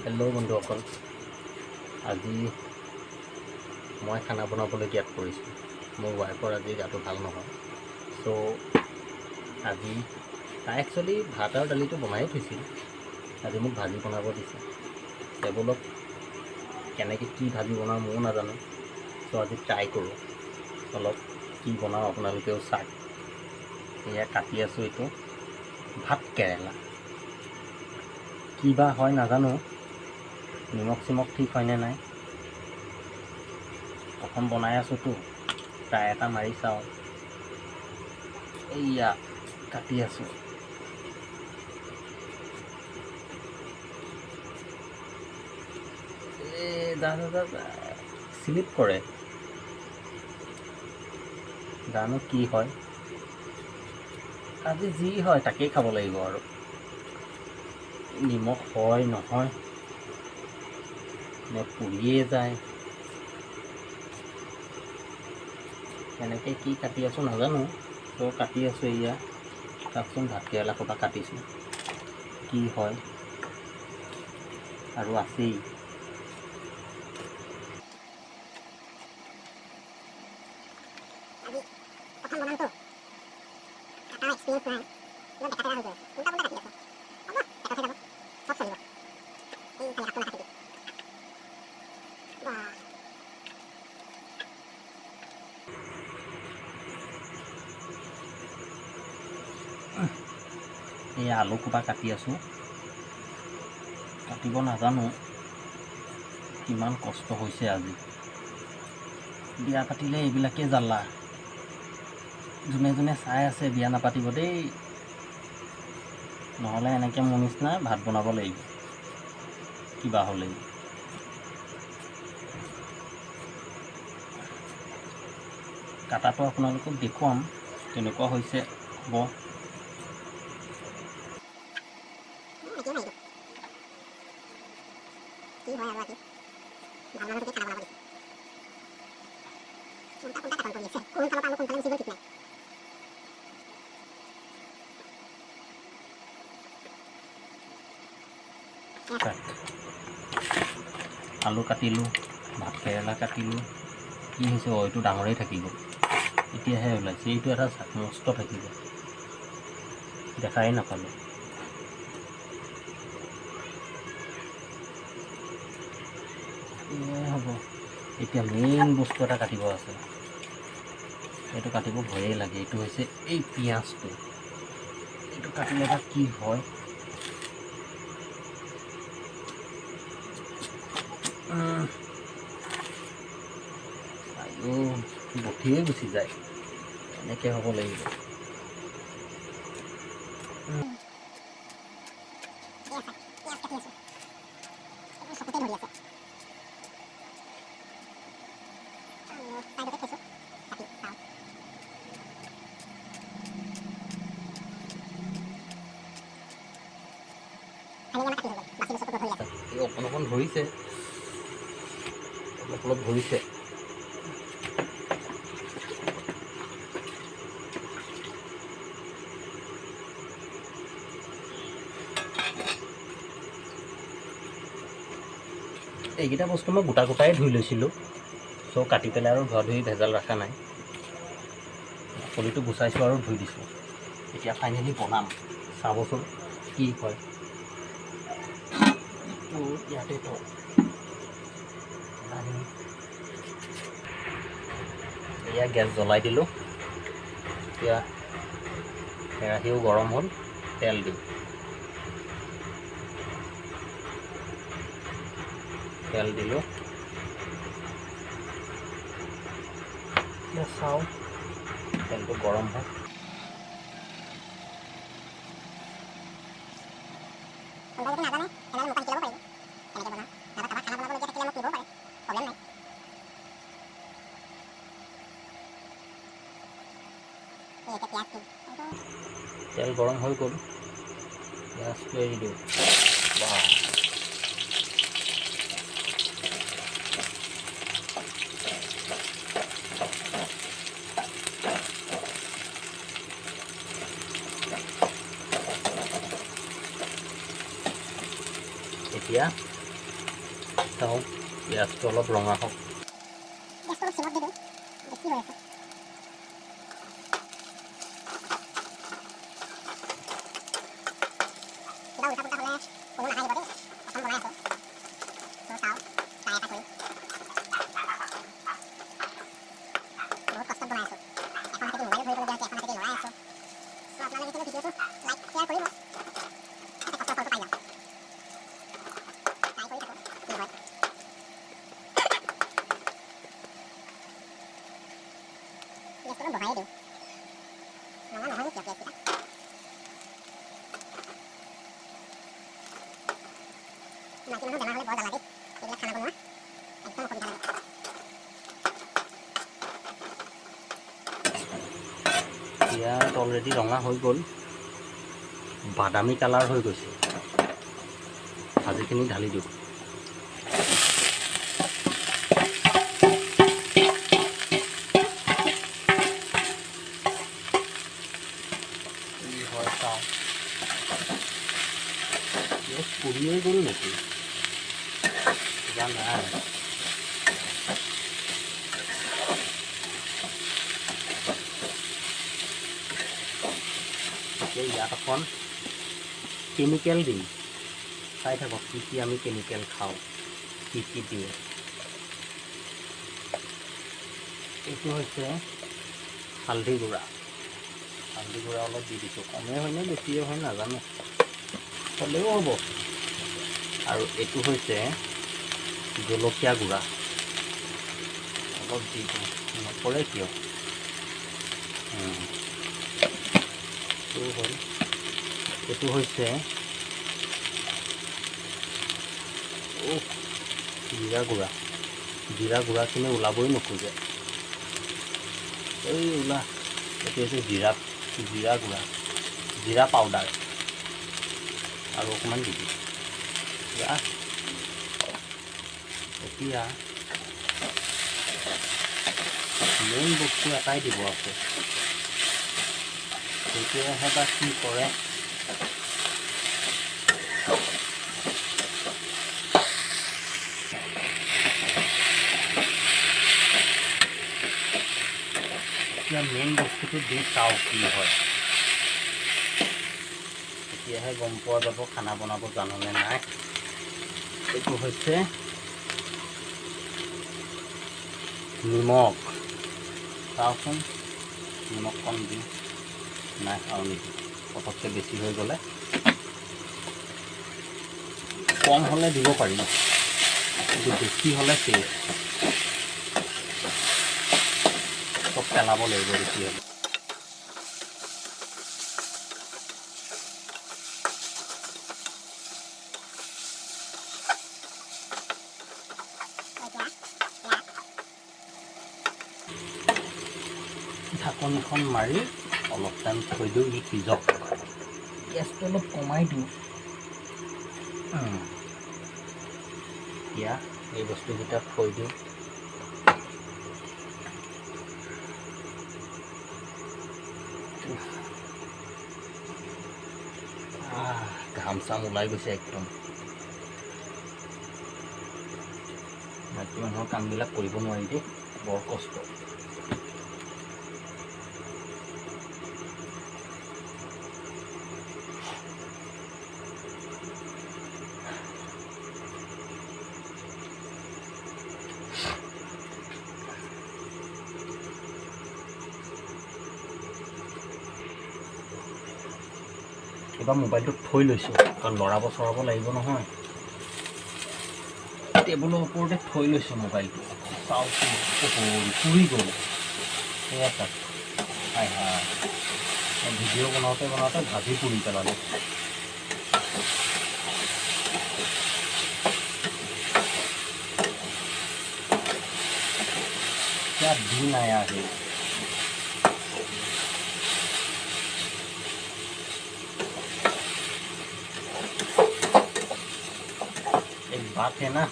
Hello' বন্ধুসকল, আজি মই খানা বনাবলগীয়াত পৰিছোঁ। মোৰ ৱাইফৰ আজি গাটো ভাল নহয়। চ' আজি তাই একচুৱেলি ভাত আৰু দালিটো বনায়ে থৈছিল। আজি মোক ভাজি বনাব দিছে। টেবুলত কেনেকৈ কি ভাজি বনাওঁ ময়ো নাজানো। চ' আজি ট্ৰাই কৰোঁ অলপ কি বনাওঁ, আপোনালোকেও চাওক। এয়া কাটি আছোঁ, এইটো ভাত কেৰেলা। কি বা হয় নাজানো, নিমখ চিমখ ঠিক হয়নে নাই। প্ৰথম বনাই আছোঁতো, ট্ৰাই এটা মাৰি চাওঁ। এইয়া কাটি আছোঁ। এই যা যা যা, শ্লিপ কৰে। জানো কি হয় আজি, যি হয় তাকেই খাব লাগিব আৰু। নিমখ হয় নহয় নে পুৰিয়ে যায়, কেনেকৈ কি কাটি আছোঁ নাজানো। ত' কাটি আছোঁ। এয়া চাওকচোন, ভাতকেৰেলা সোপা কাটিছোঁ, কি হয় আৰু আছেই। আজি প্ৰথম বনামতো, কাটাৰ এক্সপিৰিয়েঞ্চ নাই, কিবা বেকা টেৰা হৈ গৈ আছে, উল্টা পুল্টা কাটি আছে। হ'ব, পেটতহে যাব, চব চলিব। এই খালি হাতটো নাকাটিবি। বাহ। এই আলু সোপা কাটি আছোঁ, কাটিব নাজানো, কিমান কষ্ট হৈছে আজি। বিয়া পাতিলে এইবিলাকেই জ্বালা। যোনে যোনে চাই আছে, বিয়া নাপাতিব দেই, নহ'লে এনেকৈ মোৰ নিচিনা ভাত বনাব লাগিব কিবা হ'লেই। কাটাটো আপোনালোকক দেখুৱাম কেনেকুৱা হৈছে হ'ব। একেই মাৰি দিওঁ, কি হয় আৰু। আজি ভাল মানুহটোকে খানা বনাব দিছে। উল্টা পুল্টা কাটন পৰি আছে, কোনফালৰ পৰা আলু কোনফালে গুচি গ'ল ঠিক নাই। চাওক, আলু কাটিলোঁ, ভাত কেৰেলা কাটিলোঁ। কি হৈছে? অঁ, এইটো ডাঙৰেই থাকি গ'ল, এতিয়াহে ওলাইছে। এইটো এটা মস্ত থাকি গ'ল, দেখাই নাপালোঁ। এয়াই হ'ব। এতিয়া মেইন বস্তু এটা কাটিব আছে, এইটো কাটিব ভয়েই লাগে। এইটো হৈছে এই পিঁয়াজটো। এইটো কাটিলে বা কি হয়। আইঅ, বঠিয়ে গুচি যায়। এনেকৈ হ'ব লাগিব। এই আছে, পিঁয়াজ কাটি আছোঁ, এইবোৰ চকুতে ধৰি আছে। আৰু ছাইডতে থৈছোঁ, কাটি চাওঁ। ফাইনেলি আমাৰ কাটি হৈ গ'ল। বাচি চকুত ধৰি আছে। এই অকণ অকণ ধৰিছে, অলপ অলপ ধৰিছে। এইকেইটা বস্তু মই গোটা গোটাই ধুই লৈছিলোঁ। চ' কাটি পেলাই আৰু ধোৱা ধুই ভেজাল ৰখা নাই। বাকলিটো গুচাইছোঁ আৰু ধুই দিছোঁ। এতিয়া ফাইনেলি বনাম, চাবচোন কি হয়। এইটো ইয়াতে থওঁ। এয়া গেছ জ্বলাই দিলোঁ। এতিয়া কেৰাহীও গৰম হ'ল, তেল দিওঁ। তেল দিলোঁ। এতিয়া চাওঁ, তেলটো গৰম হওক। কোনোবাই যদি নাজানে তেনেহ'লে মোৰ পৰা শিকি ল'ব পাৰিব কেনেকৈ বনাওঁ, নাইবা কাৰোবাৰ খানা বনাবলগীয়া থাকিলে মোক নিবও পাৰে, প্ৰব্লেম নাই। এই এতিয়া পিঁয়াজ দিম এইটো। তেল গৰম হৈ গ'ল, পিঁয়াজটো এৰি দিওঁ। বাহ, এতিয়া চাওঁ, পিঁয়াজটো অলপ ৰঙা হওক। গেছটো অলপ চিমত দি দিওঁ, বেছি হৈ আছে। কিবা উল্টা পুল্টা হ'লে কোনো নাহাঁহিব দেই, প্ৰথম বনাই আছোঁ। চ' চাওঁ, ট্ৰাই এটা কৰি। বহুত কষ্টত বনাই আছোঁ, এখন হাতেদি মোবাইলো ধৰিবলগীয়া হৈছে, এখন হাতেদি লৰাই আছোঁ। চ' আপোনালোকে কিন্তু ভিডিঅ'টো লাইক শ্বেয়াৰ কৰিব, যাতে কষ্টৰ ফলটো পাই যাওঁ। ট্ৰাই কৰি থাকোঁ কি হয়। গেছটো অলপ বঢ়াই দিওঁ, ৰঙা নহয় কিয় পিঁয়াজকেইটা? মাইকী মানুহৰ বেমাৰ হ'লে বৰ জ্বালা দেই, এইবিলাক খানা বনোৱা একদম অসুবিধা লাগে। পিঁয়াজ অলৰেডি ৰঙা হৈ গ'ল, বাদামী কালাৰ হৈ গৈছে। ভাজিখিনি ঢালি দিওঁ। কি হয় চাওঁ। পিঁয়াজ পুৰিয়ে গ'ল নেকি? কিবা নাই। এতিয়া ইয়াত অকণ কেমিকেল দিম, চাই থাকক কি কি আমি কেমিকেল খাওঁ, কি কি দিওঁ। এইটো হৈছে হালধি গুড়া। হালধি গুড়া অলপ দি দিছোঁ, কমেই হয়নে বেছিয়ে হয় নাজানো, হ'লেও হ'ব। আৰু এইটো হৈছে জলকীয়া গুড়া, অলপ দি দিওঁ, নপৰে কিয়? এইটো হ'ল। এইটো হৈছে জিৰা গুড়া। জিৰা গুড়াখিনি ওলাবই নোখোজে, এই ওলা। এইটো হৈছে জিৰা গুড়া, জিৰা পাউডাৰ। আৰু অকণমান দি দিওঁ। এতিয়া মেইন বস্তু এটাই দিব আছে, সেইটোৱেহে বা কি কৰে। এতিয়া মেইন বস্তুটো দি চাওঁ কি হয়, তেতিয়াহে গম পোৱা যাব খানা বনাব জাননে নাই। এইটো হৈছে নিমখ, চাওঁচোন নিমখ কম দিওঁ নাই আৰু নিদিওঁ, পটককৈ বেছি হৈ গ'লে। কম হ'লে দিব পাৰি, কিন্তু বেছি হ'লে শেষ, চব পেলাব লাগিব বেছি হ'লে। এতিয়া ইয়াত ঢাকনিখন মাৰি অলপ টাইম থৈ দিওঁ, ই সিজক। গেছটো অলপ কমাই দিওঁ। এতিয়া এই বস্তুকেইটা থৈ দিওঁ। উফ। ঘাম চাম ওলাই গৈছে একদম। মাইকী মানুহৰ কামবিলাক কৰিব নোৱাৰি দেই, বৰ কষ্ট। এইবাৰ মোবাইলটো থৈ লৈছোঁ, কাৰণ লৰাব চৰাব লাগিব নহয়। টেবুলৰ ওপৰতে থৈ লৈছোঁ মোবাইলটো। চাওঁচোন, অ' পুৰি গ'ল। সেয়া চাওক, হায় হায়, মই ভিডিঅ' বনাওঁতে বনাওঁতে ভাজি পুৰি পেলালোঁ। क्या दिन आया है। एक बात है ना,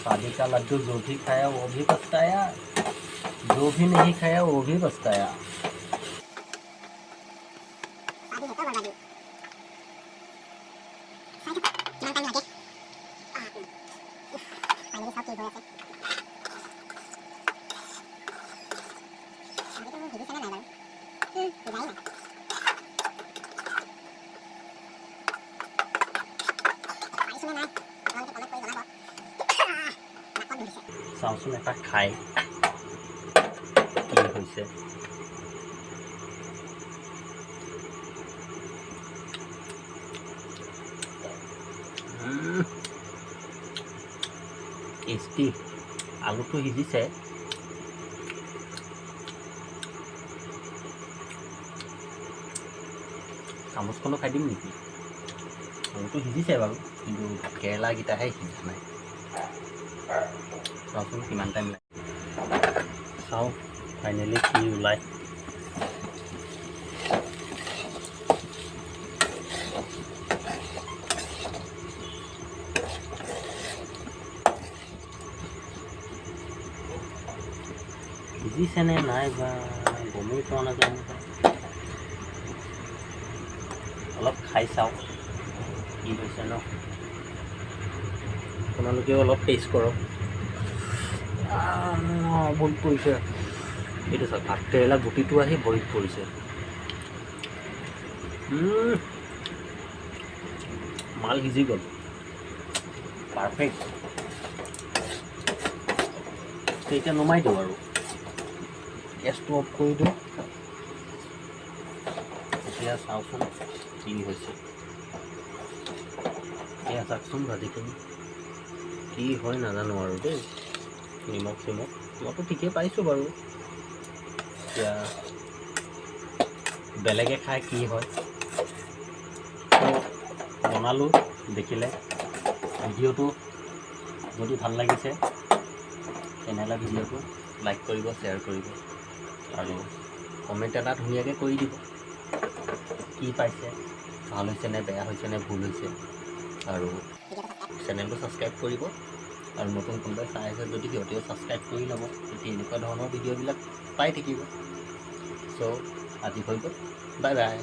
शादी का लड्डू जो भी खाया वो भी पछताया, जो भी नहीं खाया वो भी पछताया। शादी है तो बर्बादी। চাই থাকক কিমান টাইম লাগে। ফাইনেলি চাওক কি হৈ আছে। ভাজিটো সিজিছেনে নাই বাৰু? সিজাই নাই। পাৰিছোনে নাই আপোনালোকে কমেণ্ট কৰি জনাব। নাকত ধৰিছে। চাওঁচোন এটা খাই কি হৈছে। টেষ্টি। আলুটো সিজিছে। চামুচখনো খাই দিম নেকি? আলুটো সিজিছে বাৰু, কিন্তু ভাতকেৰেলাকেইটাহে সিজা নাই। চাওঁচোন কিমান টাইম লাগে। চাওঁ ফাইনেলি কি ওলায়। সিজিছেনে নাই বা গমেই পোৱা নাযায় নহয়। অলপ খাই চাওঁ কি হৈছে ন। আপোনালোকেও অলপ টেষ্ট কৰক। ভৰিত পৰিছে। এইটো চাওক, ভাতকেৰেলা গুটিটো আহি ভৰিত পৰিছে। মাল সিজি গ'ল, পাৰফেক্ট। এতিয়া নমাই দিওঁ আৰু গেছটো অফ কৰি দিওঁ। এতিয়া চাওঁচোন কি হৈছে। এয়া চাওকচোন ভাজিখিনি কি হয় নাজানো আৰু দেই। নিমখ চিমখ মইতো ঠিকেই পাইছোঁ বাৰু। এতিয়া বেলেগে খাই কি হয়। বনালোঁ দেখিলে। ভিডিঅ'টো যদি ভাল লাগিছে তেনেহ'লে ভিডিঅ'টো লাইক কৰিব, শ্বেয়াৰ কৰিব আৰু কমেণ্ট এটা ধুনীয়াকৈ কৰি দিব কি পাইছে, ভাল হৈছে নে বেয়া হৈছে নে ভুল হৈছে। আৰু চেনেলটো ছাবস্ক্ৰাইব কৰিব আৰু নতুন কোনোবাই চাই আছে যদি সিহঁতেও ছাবস্ক্ৰাইব কৰি ল'ব, তেতিয়া এনেকুৱা ধৰণৰ ভিডিঅ'বিলাক পাই থাকিব। চ' আজি হৈ গ'ল, বাই বাই।